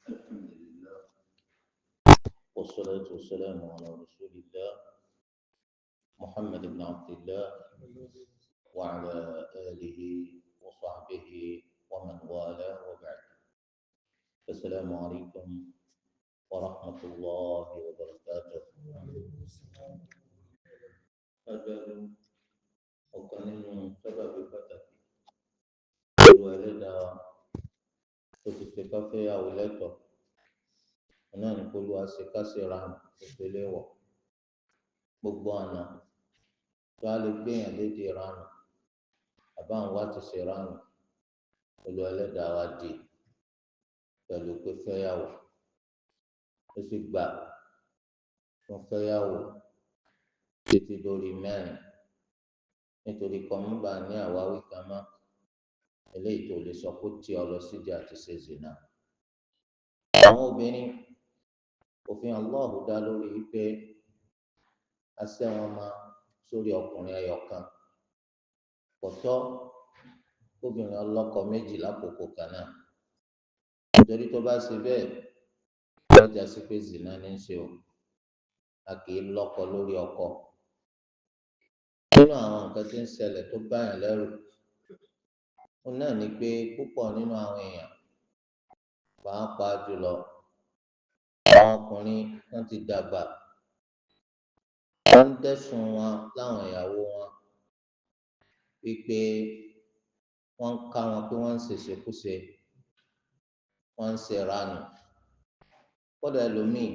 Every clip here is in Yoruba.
الحمد لله والصلاة والسلام على رسول الله محمد بن عبد الله وعلى آله وصحبه ومن والاه وبعد. السلام عليكم ورحمة الله وبركاته. Agbẹ́rú ọ̀kan nínú sábàbí pàtàkì olú ẹlẹ́dàá tó ti ṣe ká fẹ́yàwó lẹ́tọ̀ọ́ náà ní kó lu àṣekáṣe ranù tó ṣe léwọ̀. Gbogbo ọ̀nà tó a lè gbéyàn léde ranù àbáwọn wá ti ṣe ranù, olú ẹlẹ́dàá wa di pẹ̀lú pé fẹ́yàwó, ó sì gbà fún fẹ́yàwó títí lórí mẹ́rin, nítorí kọ́múbà ní àwáwí kan mọ́ eléyìí tó lè sọ kó tí ọ lọ sídìí àti ṣe zina. Àwọn obìnrin, òfin Allahu dá lórí wípé asẹ́ wọn máa sórí ọkùnrin ẹyọ kan. Kò tọ́ kóbìnrin ọlọ́kọ méjì lákòókò kan náà, nítorí tó bá ṣe bẹ́ẹ̀ lọ́jà sí pé zina ní í ṣe o. A kì í lọ́kọ lórí ọkọ. Nínú àwọn nǹkan tí ń ṣẹlẹ̀ tó báyàn lẹ́rù, ó náà ní pé púpọ̀ nínú àwọn èèyàn, pàápàá jùlọ àwọn ọkùnrin, wọ́n ti dàgbà, wọ́n ń dẹ́sùn wọn láwọn ìyàwó wọn wípé wọ́n ń ká wọn pé wọ́n ń ṣèṣekúṣe, wọ́n ń ṣe ranù. Kódà ẹlòmíì,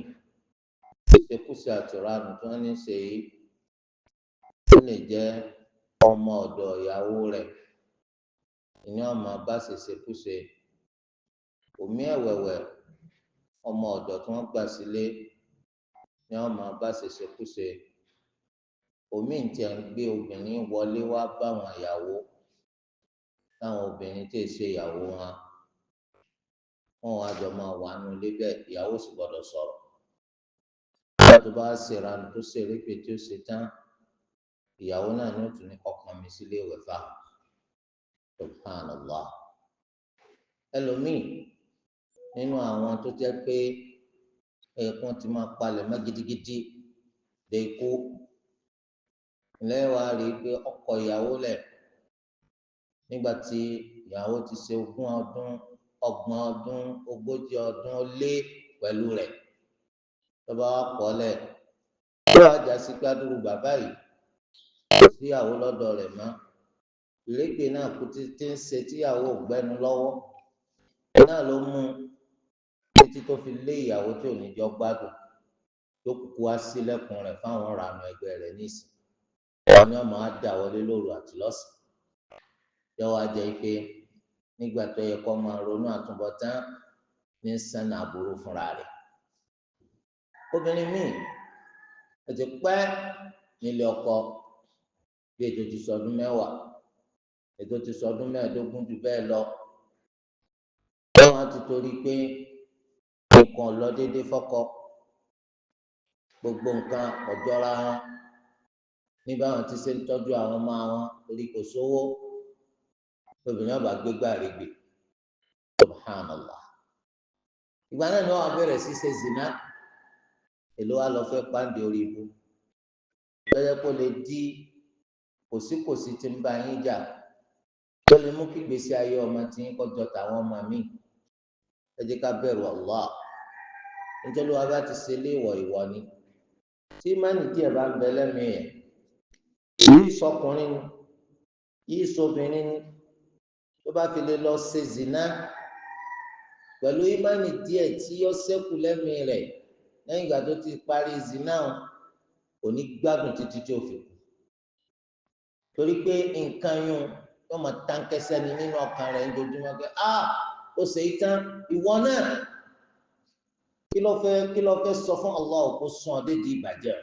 ìṣekúṣe àti ranù tí wọ́n ní ṣe yìí, ó lè jẹ́ ọmọ ọ̀dọ̀ ìyàwó rẹ̀ ìní ọmọ bá ṣèṣekúṣe. Òmí ẹ̀wẹ̀wẹ̀, ọmọ ọ̀dọ̀ tí wọ́n gbà sílé ní ọmọ bá ṣèṣekúṣe. Òmí tí ń gbé obìnrin wọlé wá báwọn ìyàwó, táwọn obìnrin tí ì ṣe ìyàwó wọn, wọn wá jọ máa wà nù lébẹ, ìyàwó sì gbọ́dọ̀ sọ̀rọ̀. Nígbà tó bá ṣèrànù tó ṣèrégbè tí ó ṣe tán, ìyàwó náà ní òtún ní kọkàn mi sílé ìwẹ̀ fà. Subhanallah. Ẹlòmíì nínú àwọn tó jẹ́ pé ẹ̀ẹ̀kan ti máa palẹ̀ mọ́ gidigidi de ikú, lẹ́wàá rí i pé ọkọ ìyàwó lẹ̀ nígbà tí ìyàwó ti ṣe 20 ọdún, 30 ọdún, 40 ọdún ó lé pẹ̀lú rẹ̀. Tó bá wà kọ́ lẹ̀, yóò wá já sí gbádùrú bàbá yìí kò síyàwó lọ́dọ̀ rẹ̀ mọ́. Ìrégbè náà kú títí ń ṣe tíyàwó gbẹ́nu lọ́wọ́ náà ló mú títí tó fi lé ìyàwó tí ò ní jọ gbádùn, tó kúkú wá sílẹ̀kùn rẹ̀ fáwọn ranù ẹgbẹ́ rẹ̀ nísìn. Wọn ni wọn máa dà wọlé lóru àti lọ́sàn. Yóò wá jẹ́ pé nígbà tó yẹ kó máa ronú àtúbọ̀tán ní sànà àbúrò fúnra rẹ̀. Obìnrin míì ó ti pẹ́ nílé ọkọ, bí ètò ti sọdún 10, ètò ti sọdún 15 jù bẹ́ẹ̀ lọ. Wọ́n ti torí pé nǹkan lọ déédéé fọ́kọ, gbogbo nǹkan ọ̀jọ́ra wọn ní báwọn ti ṣe ń tọ́jú àwọn ọmọ àwọn torí kò sówó, obìnrin ọba gbégbá rẹ̀gbẹ̀. Subhanallah. Ìgbà náà ni wọ́n bẹ̀rẹ̀ sí ṣe zina. Èló wa lọ fẹ́ pàǹdé orí ibu lọ́jọ́ kó lè di kòsíkòsí tí ń bá yín jà, tó lè mú kí gbèsè ayé ọmọ tí ń kọjọ tàwọn ọmọ mi. Ẹ jẹ́ ká bẹ̀rù Allah. Nítorí wọn bá ti ṣe léèwọ̀ ìwọ ni. Tí ìmánì díẹ̀ bá ń bẹ lẹ́mìí ẹ̀, yìí sọkùnrin ni, yìí sọbìnrin ni, tó bá fi lè lọ ṣe zina pẹ̀lú ìmánì díẹ̀ tí ó ṣẹ́kù lẹ́mìí rẹ̀ lẹ́yìn ìgbà tó ti parí zina, kò ní gbádùn títí tí ó fi kú. Torí pé nǹkan yún yóò máa tánkẹsẹ́ ni nínú ọkàn rẹ̀ ńdojúmọ́ pé a ó ṣe é tán, ìwọ náà kí ló fẹ́ sọ fún Allah kó sún ọ dédìí ìbàjẹ́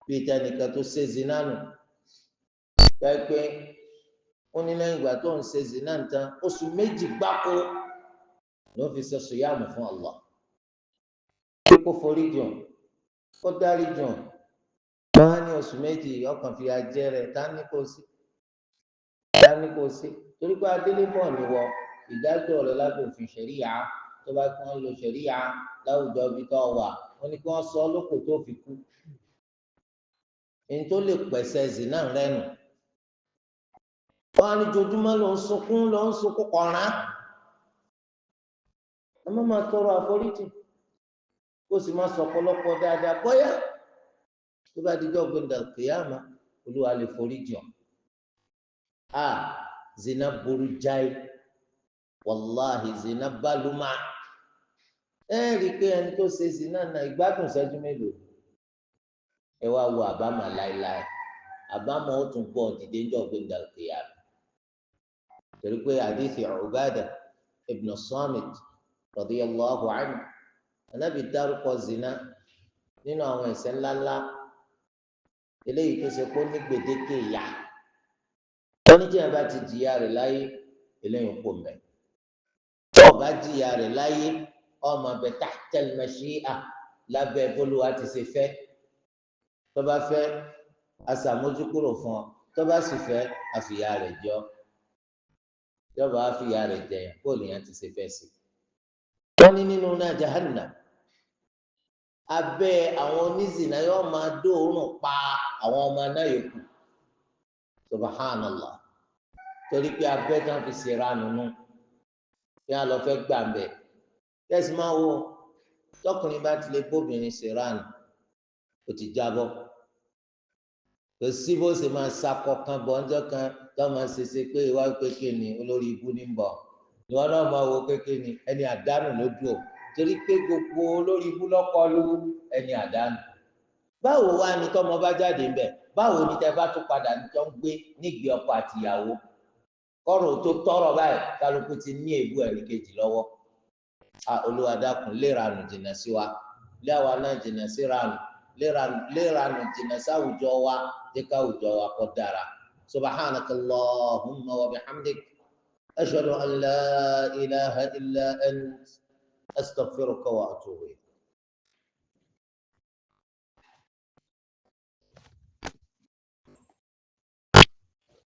bíi tẹnìkan tó ṣe zina nù. Pé ó ní lẹ́yìn ìgbà tó ń ṣe zina tán, oṣù 2 gbáko ló fi ṣe sùyàmù fún Allah pé kó forí jùn, kó dárí jùn. Wọ́n á ní oṣù 2 ọkàn fi ajẹ́ rẹ̀ dání kó sí, torí pé adélébọ̀ ni wọ ìdájọ́ rẹ̀ lábẹ́ òfin ṣẹ̀ríyà Tó bá kí wọ́n lo ṣẹ̀ríà láwùjọ ibi tó wà, wọ́n ní kí wọ́n sọ lóko tó fi kú. Èyí tó lè pẹ̀sẹ̀ zina rẹ̀ nù. Wọ́n á ní jojúmọ́ ló ń sunkún ló ń sunkún kọ̀ọ̀rán. Ẹ má máa tọrọ àforíjì, kó sì máa sọ ọ̀pọ̀lọpọ̀ dáadáa. Bóyá tó bá dijọ́ gbẹ̀ndà kìyàmá, Olúwa lè foríjì ọ́. A zina burú jáì, wàláhì zina balùmá. Ẹ rí i pé ẹni tó ṣe zina náà ìgbádùn ìṣẹ́jú mélòó. Ẹ wá wo àbámọ̀ láéláé, àbámọ̀ ó tún bọ̀ dìde ń jọ gbẹ̀ndà kìyàmá. Torí pé àdìsí Ubadah ibn Samit radiyallahu anhu, Ànábì dárúkọ zina nínú àwọn ẹ̀ṣẹ̀ ńláńlá eléyìí tó ṣe kó ní gbèdéke ìyà. Wọ́n ní jẹ́yìn bá ti jìyà rẹ̀ láyé, eléyìí kò mẹ́. Tó o bá jìyà rẹ̀ láyé, ọmọ abẹ tahtal mashi'a, lábẹ́ bólúwa ti ṣe fẹ́. Tó bá fẹ́, aṣàmójúkúrò fún ọ. Tó bá sì fẹ́, àfìyà rẹ̀ jọ. Yọba àfìyà rẹ̀ jẹyàn, kó lèèyàn ti ṣe fẹ́ sí. Wọ́n ní nínú náà jahannam, abẹ́ àwọn onízìnnà yóò máa dóorùn pa àwọn ọmọ náà yòókù. Subhanallah. Torí pé abẹ́ tán fi ṣèrà nùnú, kí wọ́n lọ fẹ́ gbà ń bẹ̀. Tẹ́sí máa wo tọkùnrin bá ti lè bóbìnrin ṣèrà nù, ó ti jábọ́. Kò sí bó ṣe máa sakọ kan bọ̀ ńjọ́ kan tó máa ṣèṣe pé ìwà kékeré ni olórí ibú ní bọ̀. Ìwọ náà máa wo kékeré ni ẹni àdánù ló dùn ó, torí pé gbogbo olórí ibú lọ́kọlù ẹni àdánù. Báwo wá ni tọmọ bá jáde ńbẹ? Báwo ni tẹ bá tún padà ní tó ń gbé nígbè ọkọ àtìyàwó? Kọ́rọ̀ tó tọrọ báyìí, kálukú ti ní èébú ẹnì kejì lọ́wọ́. A Olúwa dákun, léranù jìnnà sí wa, léwa náà jìnnà sí ranù, léranù jìnnà sáwùjọ wa, jẹ́ káwùjọ wa kó dára. Subhanaka Allahumma wa bihamdik, ashhadu an la ilaha illa ant, astaghfiruka wa atubu ilayk.